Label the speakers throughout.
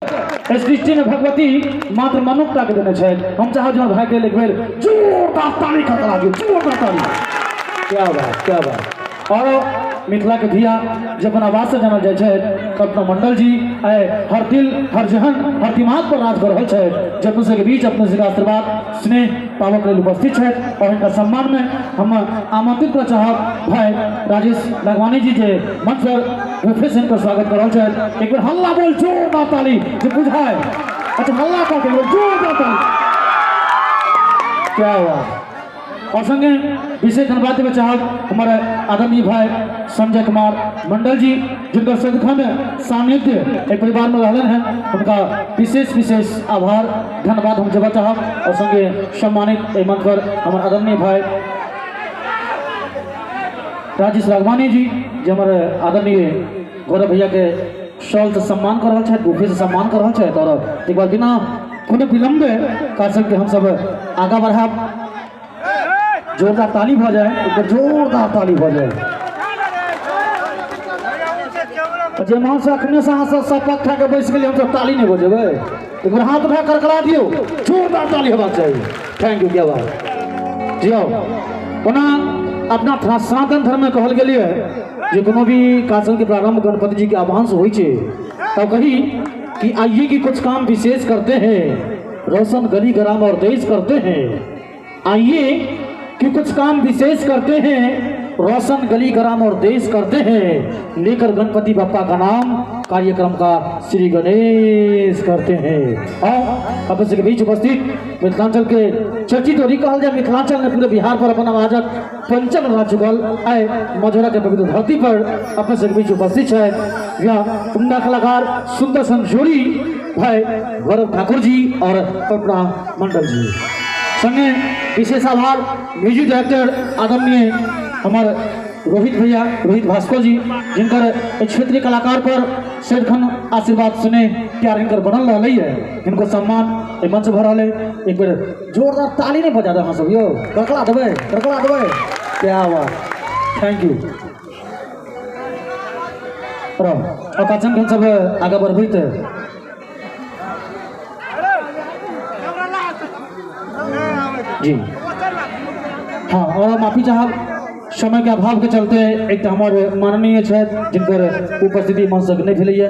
Speaker 1: सृष्टि में भगवती मात्र मनुष्यता के देने छथि। हम चाहब जे हमर भाई के एक बेर जोरदार ताली खतरा दियौ, जोरदार ताली। क्या बात, क्या बात। और मिथिला के धिया जे अपन आवाज से जानल जाइ छथि कल्पना मंडल जी आइ हर दिल हर जहन हर दिमाग पर राज कर रहल छथि, जे अपने सबके बीच अपने सबके आशीर्वाद स्नेह पाबक लेल उपस्थित छथि। और हिनका सम्मान में हम आमंत्रित करऽ चाहब भाई राजेश लगवानी जी जे मंच पर बुफे से हिनकर स्वागत कर रहल छथि। एक बेर हल्ला बोल, जोरदार ताली जे बुझाए। अच्छा हल्ला कऽ के जोरदार ताली। क्या बात। और संगे विशेष धन्यवाद देवे चाहब हमारे आदरणीय भाई संजय कुमार मंडल जी, जिनका सदिखन सानिध्य एक परिवार में रहलन हैं, उनका विशेष विशेष आभार धन्यवाद हम देवा चाहब। और संगे सम्मानित एहि मंच पर हमारे आदरणीय भाई राजेश राघवानी जी, जे हमारे आदरणीय गौरव भैया के शॉल से सम्मान कर रहल छथि, बुफे से सम्मान कर रहल छथि। और एक बार बिना कोनो विलम्ब कार्यक्रम के हम सब आगा बढ़ाब। जोरदार ताली भऽ जाए, एक बार जोरदार ताली भऽ जाए। जे मांस अखने से अहाँ सब शपथ खा के बैस गेलियै, हम सब ताली नहीं बजेबै। एक बार हाथ उठा करकरा दियौ, जोरदार ताली हेबाक चाही। Thank you. क्या बात। जी आओ। ओना अपना सनातन धर्म में कहल गेलियै जे कोनो भी कार्यक्रम के प्रारंभ गणपति जी के आह्वान से होइ छै, तब कही कि आइए कि कुछ काम विशेष करते हैं, रोशन गली ग्राम और देश करते हैं। आइए कि कुछ काम विशेष करते हैं, रोशन गली ग्राम और देश करते हैं, लेकर गणपति बप्पा का नाम कार्यक्रम का श्री गणेश करते हैं। और अपने सबके बीच उपस्थित मिथिलांचल के चर्चित और कहल जाए मिथिलांचल ने पूरे बिहार पर अपन आवाजक पंचम रह चुकल आए मझौरा के पवित्र धरती पर अपने सबके बीच उपस्थित है यह उम्दा कलाकार सुंदर सन जोड़ी भाई गौरव ठाकुर जी और कल्पना मंडल जी। संगे विशेष आभार म्यूजिक डायरेक्टर आदरणीय हमारे रोहित भैया रोहित भास्कर जी, जिनकर क्षेत्रीय कलाकार पर सदिखन आशीर्वाद सुने प्यार हिनकर बनल रहा है, हिनको सम्मान एहि मंच भर रहा है। एक बेर जोरदार ताली नहीं बजा दे अहाँ सब यौ, करकड़ा देबै, करकड़ा देबै। क्या बात, thank you. और कार्यक्रम हम सब आगे बढ़बैत जी हाँ। और माफी चाहब, समय के अभाव के चलते एक हमारे माननीय छथि जिनकर उपस्थिति मंच तक नहीं भेलैए,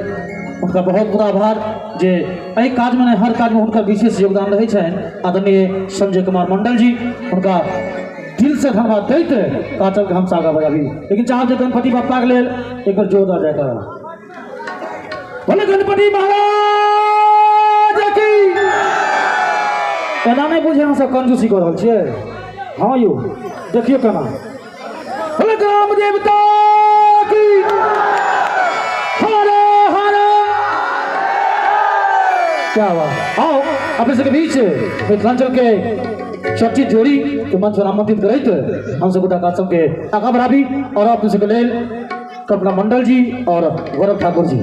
Speaker 1: उनका बहुत बहुत आभार जे एहि काजमे नहि हर काजमे हुनकर विशेष योगदान रहै छनि। आदरणीय संजय कुमार मंडल जी, हुनका दिल से धन्यवाद दैत कार्यक्रम के हम आगाँ बढ़ाबी। लेकिन चाहब जे गणपति बप्पा के लेल एक बेर जोरदार जयकारा बोले गणपति महाराज की। एना नहीं बुझे हम सब कंजूसी कर रहल छियै। हाँ यौ देखियौ केना बोले ग्राम देवता की हर हर। क्या बात। आओ अपने सबके बीच मिथिलांचल के चर्चित जोड़ी के मंच पर आमंत्रित करैत हम सब गोटा कार्यक्रम के आगाँ बढ़ाबी। और अपने सबके लेल कल्पना मंडल जी और गौरव ठाकुर जी।